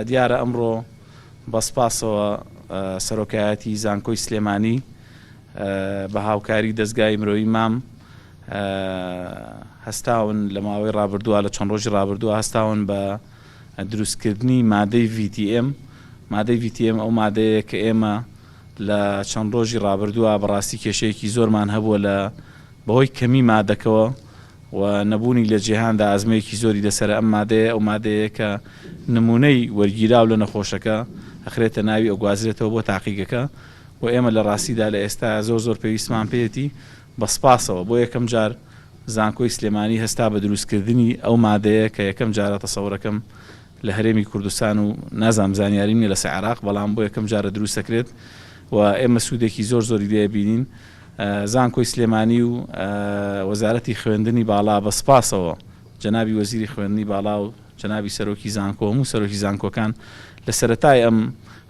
دیارە ئەمڕۆ بە سپاسەوە سەرۆکایەتی زانکۆی سلێمانی بە هاوکاری دەزگای مرۆیی مام هەستاون لە ماوەی ڕابردووە لە چەند ڕۆژی ڕابردووە هەستاون بە دروستکردنی مادەی VTM. مادەی VTM ئەو مادەیە کە ئێمە لە چەند ڕۆژی ڕابردووە بەڕاستی کێشەیەکی زۆرمان هەبووە لە بەهۆی کەمی مادەکەوە و نەبوونی لە جیهاندا ئەزمەیەکی زۆری لەسەرە، ئەم مادەیە ئەو مادەیە کە نموونەی وەرگیراو لە نەخۆشەکە ئەخرێتە ناوی ئەگوازرێتەوە بۆ تاقیگەکە و ئێمە لە ڕاستیدا لە ئێستایا زۆر زۆر پێویستمان پێیەتی بە سپاسەوە بۆ یەکەم جار زانکۆی سلێمانی هەستا بە دروستکردنی ئەو مادەیە کە یەکەم جارە تەسەورەکەم لە هەرێمی کوردستان و نازانم زانیاریم نیە لەسەر عێراق بەڵام بۆ یەکەم جارە دروست دەکرێت و ئێمە سوودێکی زۆر زۆری لێ بینین زانکۆی سلێمانی و وەزارەتی خوێندنی باڵا بە سپاسەوە جەنابی وەزیری خوێندنی باڵا و جەنابی سەرۆکی زانکۆ هەموو سەرۆکی زانکۆکان لە سەرەتای ئەم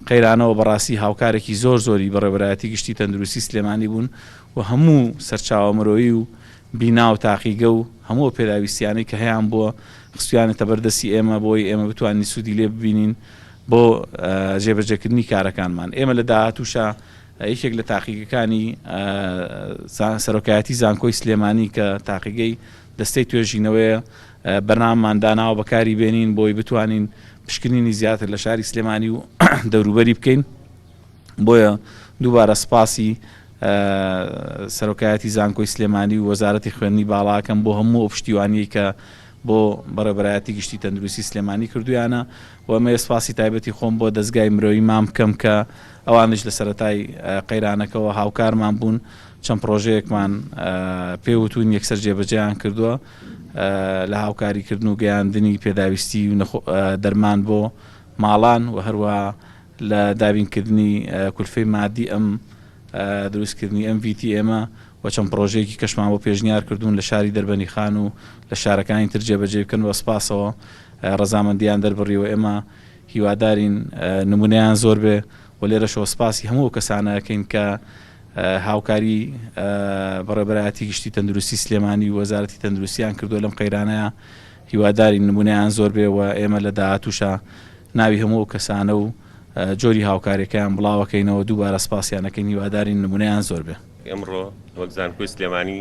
قەیرانەوە بەڕاستی هاوکارێکی زۆر زۆری بەڕێوەبەرایەتی گشتی تەندروستی سلێمانی بوون و هەموو سەرچاوە مرۆیی و بینا و تاقیگە و هەموو ئەو پێداویستیانەی کە هەیان بووە خستویانەتە بەر دەستی ئێمە بۆی ئێمە بتوانین سوودی لێ ببینین بۆ جێبەجێکردنی کارەکانمان. ئێمە لە داهاتووشا یەکێک لە تاقیگەکانی سەرۆکایەتی زانکۆی سلێمانی کە تاقیگەی دەستەی توێژینەوەیە بەرنامەمان داناوە بەکاری بێنین بۆی بتوانین پشکنینی زیاتر لە شاری سلێمانی و دەوروبەری بکەین. بۆیە دووبارە سپاسی سەرۆکایەتی زانکۆی سلێمانی و وەزارەتی خوێندنی باڵاکەم بۆ هەموو ئەو پشتیوانیەی کە بۆ بەڕێوەبەرایەتی گشتی تەندروستی سلێمانی کردویانە و ئەمەوێ سپاسی تایبەتی خۆم بۆ دەزگای مرۆیی مام بکەم کە ئەوانیش لە سەرەتای قەیرانەکەوە هاوکارمان بوون چەند پرۆژەیەکمان پێ وتوون یەکسەر جێبەجێیان کردووە لە هاوکاریکردن و گەیاندنی پێداویستی و دەرمان بۆ ماڵان و هەروەها لە دابینکردنی کولفەی مادی ئەم دروستکردنی ئەم ڤی تی ئێمە و چەند پڕۆژەیەکی کەشمان بۆ پێشنیار کردوون لە شاری دەربەنیخان و لە شارەکانی تر جێبەجێ بکەن بە سپاسەوە ڕەزامەندیان دەربڕیوە ئێمە هیوادارین نمونەیان زۆر بێ و لێرەشەوە سپاسی هەموو ئەو کەسانە ئەکەین کە هاوکاری بەڕێوەبەرایەتی گشتی تەندروستی سلێمانی و وەزارەتی تەندروستیان کردووە لەم قەیرانەیە هیوادارین نمونەیان زۆر بێ و ئێمە لە داهاتووشا ناوی هەموو ئەو کەسانە و جۆری هاوکاریەکەیان بڵاوەکەینەوە دووبارە سپاسیان ئەکەین هیوادارین نمونەیان زۆر بێ. ئمڕۆ وەک زانکۆی سلێمانی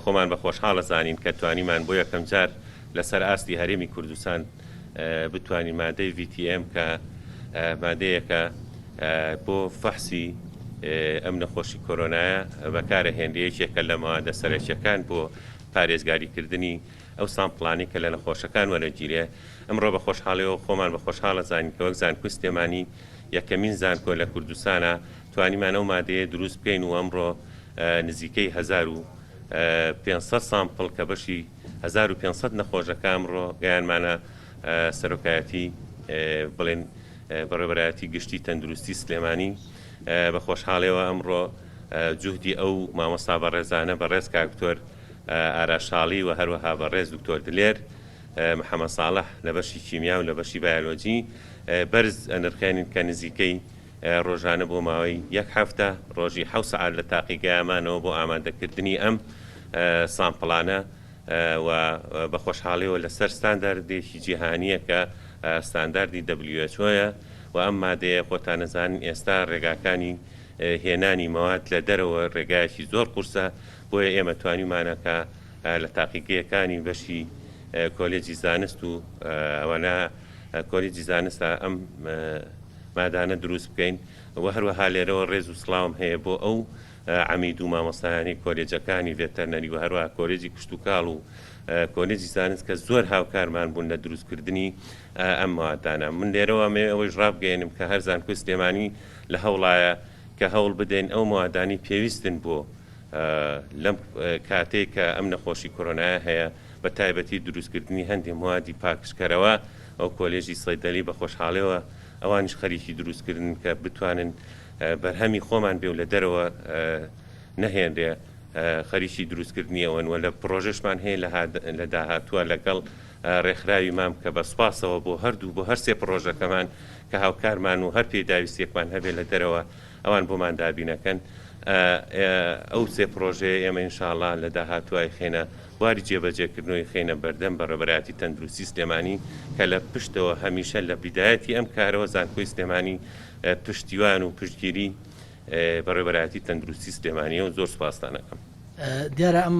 خۆمان بە خۆشحاڵ ئەزانین کە توانیمان بۆ یەکەم جار لەسەر ئاستی هەرێمی کوردستان بتوانین مادەی VTM کە مادەیەکە بۆ فەحسی ئەم نەخۆشی کۆرۆنایە بەکارەهێنرێ یەکێکە لە مەوادە سەرەکیەکان بۆ پارێزگاریکردنی ئەو سامپڵانەی کە لە نەخۆشەکان وەرەگیرێ، ئەمڕۆ بە خۆشحاڵیەوە خۆمان بە خۆشحاڵ ئەزانین کە وەک زانکۆی سلێمانی یەکەمین زانکۆ لە کوردستانا توانیمان ئەو مادەیە دروست بکەین و ئەمڕۆ نزیکەی 1500 سامپڵ کە بەشی 1500 نەخۆشەکە ئەمڕۆ گەیانمانە سەرۆکایەتی بڵێن بەڕێوەبەرایەتی گشتی تەندروستی سلێمانی بە خۆشحاڵیەوە ئەمڕۆ جوهدی ئەو مامۆستا بەڕێزانە بەڕێز کاک دکتۆر ئاراش شاڵی و هەروەها بەڕێز دکتۆر دلێر محەمەد ساڵح لە بەشی کیمیا و لە بەشی بایۆلۆجی بەرز ئەنرخێنین کە نزیکەی ڕۆژانە بۆ ماوەی یەک هەفتە ڕۆژی حەوت سەعات لە تاقیگەیا مانەوە بۆ ئامادەکردنی ئەم سامپڵانە و بە خۆشحاڵیەوە لەسەر ستانداردێکی جیهانیە کە ستانداردی WHO یە و ئەم مادەیە خۆتان ئەزانن ئێستا ڕێگاکانی هێنانی مەواد لە دەرەوە ڕێگایەکی زۆر قورسە بۆیە ئێمە توانیومانە کە لە تاقیگەیەکانی بەشی کۆلێجی زانست و ئەوانە کۆلێجی زانستە ئەم مادانە دروست بکەین و هەروەها لێرەوە ڕێز و سڵاوم هەیە بۆ ئەو عەمید و مامۆستایانی کۆلێجەکانی ڤێتەرنەری و هەروەها کۆلێجی کشتوکاڵ و کۆلێجی زانست کە زۆر هاوکارمان بوون لە دروستکردنی ئەم مادانە من لێرەوە ئەمەوێ ئەوەیش ڕابگەیەنم کە هەر زانکۆی سلێمانی لە هەوڵایە کە هەوڵ بدەین ئەو مادانەی پێویستن بۆ لەم کاتەی کە ئەم نەخۆشی کۆرۆنایە هەیە بە تایبەتی دروستکردنی هەندێ موادی پاکژکەرەوە ئەو کۆلێژی سەیدەلی بە خۆشحاڵیەوە ئەوانیش خەریکی دروستکردن کە بتوانن بەرهەمی خۆمان بێ و لە دەرەوە نەهێنرێ خەریکی دروستکردنی ئەوەن و لە پڕۆژەشمان هەیە لە داهاتووە لەگەڵ ڕێکخراوی مام کە بە سوپاسەوە بۆ هەردوو بۆ هەرسێ پڕۆژەکەمان کە هاوکارمان و هەر پێداویستیەکمان هەبێ لە دەرەوە ئەوان بۆمان دابینەکەن. ئەو سێ پڕۆژەیە ئێمە ان شاء اللە لە داهاتوو ئەیخەینە بواری جێبەجێکردن و ئەیخەینە بەردەم بەڕێوەبەرایەتی تەندروستی سلێمانی کە لە پشتەوە هەمیشە لە بیدایەتی ئەم کارەوە زانکۆی سلێمانی پشتیوان و پشتگیری بەڕێوەبەرایەتی تەندروستی سلێمانیە و زۆر سوپاستان ئەکەم. دیارە ئەم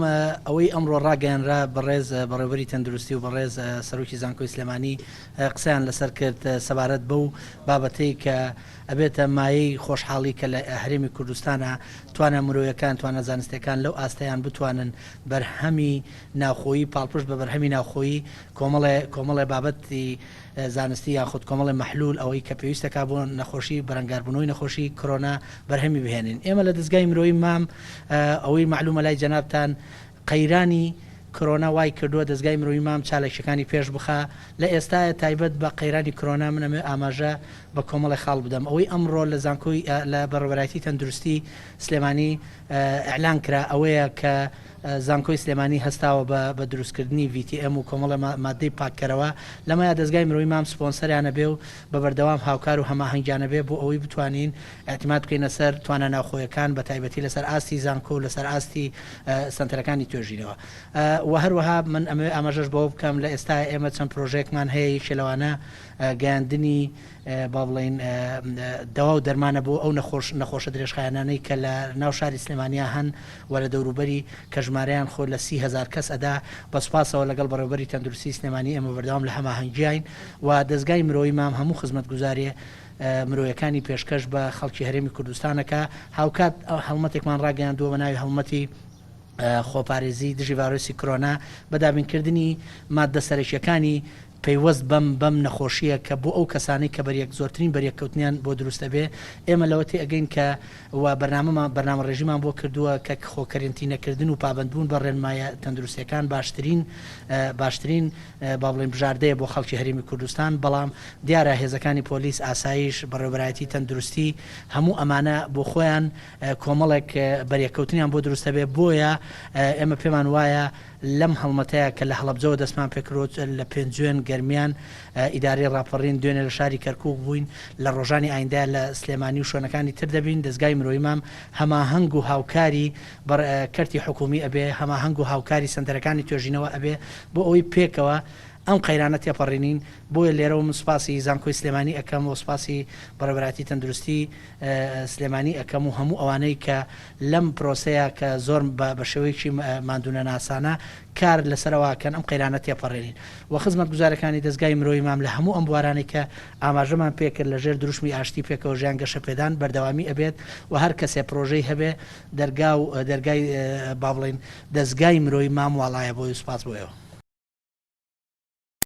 ئەوەی ئەمڕۆ ڕاگەیەنرا بەڕێز بەڕێوبەری تەندروستی و بەڕێز سەرۆکی زانکۆی سلێمانی قسەیان لەسەر کرد سەبارەت بەو بابەتەی کە ئەبێتە مایەی خۆشحاڵی کە لە هەرێمی کوردستانا توانا مرۆیەکان توانا زانستیەکان لەو ئاستەیان بتوانن بەرهەمی ناوخۆیی پاڵپشت بە بەرهەمی ناوخۆیی کۆمەڵێ کۆمەڵێ بابەتی زانستی یاخود کۆمەڵێ مەحلول ئەوەی کە پێویستەکا بۆ نەخۆشی بەرەنگاربوونەوەی نەخۆشی کرۆنا بەرهەمی بهێنین ئێمە لە دەزگای مرۆیی مام ئەوەی مەعلومە لای جەنابتان قەیرانی کرۆنا وای کردووە دەزگای مرۆیی مام چالاکیەکانی پێش بخا لە ئێستایا تایبەت بە قەیرانی کرۆنا من ئەمەوێ ئاماژە بە کۆمەڵێ خاڵ بدەم ئەوەی ئەمڕۆ لە زانکۆی لە بەڕێوەبەرایەتی تەندروستی سلێمانی ئیعلان کرا ئەوەیە کە زانکۆی سلێمانی هەستاوە بە بە دروستکردنی VTM و کۆمەڵێ ماددەی پاککەرەوە لەمەیا دەزگای مرۆیی مام سپۆنسەریانە بێ و بە بەردەوام هاوکار و هەماهەنگیانە بێ بۆ ئەوەی بتوانین ئیعتیماد بکەینە سەر توانا ناوخۆیەکان بە تایبەتی لەسەر ئاستی زانکۆ و لەسەر ئاستی سەنتەرەکانی توێژینەوە و هەروەها من ئەمەوێ ئاماژەش بەوە بکەم لە ئێستایا ئێمە چەند پرۆژەیەکمان هەیە یەکێ لەوانە گەیاندنی با بڵێین دەوا و دەرمانە بۆ ئەو نەخۆش نەخۆشە درێژخایەنانەی کە لە ناو شاری سلێمانیا هەن و لە دەوروبەری کە ژمارەیان خۆ لە 30,000 کەس ئەدا بە سوپاسەوە لەگەڵ بەڕێوبەری تەندروستی سلێمانی ئێمە بەردەوام لە هەماهەنگیاین و دەزگای مرۆیی مام هەموو خزمەتگوزاریە مرۆیەکانی پێشکەش بە خەڵکی هەرێمی کوردستان ئەکا هاوکات هەڵمەتێکمان ڕاگەیاندووە بە ناوی هەڵمەتی خۆپارێزی دژی ڤایرۆسی کرۆنا بە دابینکردنی ماددە سەرەکیەکانی پەیوەست بەم بەم نەخۆشیە کە بۆ ئەو کەسانەی کە بەریەک زۆرترین بەریەککەوتنیان بۆ دروست ئەبێ ئێمە لەوە تێئەگەین کە و بەرنامەمان بەرنامە ڕێژیمان بۆ کردووە کە خۆ کەرەنتینەکردن و پابەندبوون بە ڕێنمایە تەندروستیەکان باشترین باشترین با بڵێین بژاردەیە بۆ خەڵکی هەرێمی کوردستان بەڵام دیارە هێزەکانی پۆلیس ئاسایش بەڕێوەبەرایەتی تەندروستی هەموو ئەمانە بۆ خۆیان کۆمەڵێک بەریەککەوتنیان بۆ دروست ئەبێ بۆیە ئێمە پێمان وایە لەم هەڵمەتەیا کە لە هەڵەبجەوە دەستمان پێکردووە لە پێنجوێن، گەرمیان، ئیدارەی ڕاپەڕین، دوێنێ لە شاری کەرکوک بووین، لە ڕۆژانی ئایندە لە سلێمانی و شوێنەکانی تر دەبین، دەزگای مرۆیی مام هەماهەنگ و هاوکاری بە کەرتی حکومی ئەبێ، هەماهەنگ و هاوکاری سەنتەرەکانی توێژینەوە ئەبێ بۆ ئەوەی پێکەوە ئەم قەیرانە تێپەڕینین، بۆیە لێرەوە من سوپاسی زانکۆی سلێمانی ئەکەم و سوپاسی بەڕێوەبەرایەتی تەندروستی سلێمانی ئەکەم و هەموو ئەوانەی کە لەم پرۆسەیە کە زۆر بە شێوەیەکی ماندوونەناسانە کار لەسەرەوە ئەکەن ئەم قەیرانە تێپەڕێنین و خزمەتگوزارەکانی دەزگای مرۆیی مام لە هەموو ئەم بوارانەی کە ئاماژەمان پێکرد لە ژێر دروشمی ئاشتی پێکەوە ژیان گەشەپێدان بەردەوامی ئەبێت و هەر کەسێ پرۆژەی هەبێ دەرگا و دەرگای با بڵێین دەزگای مرۆیی مام واڵایە بۆی و سوپاس بۆ ئێوە.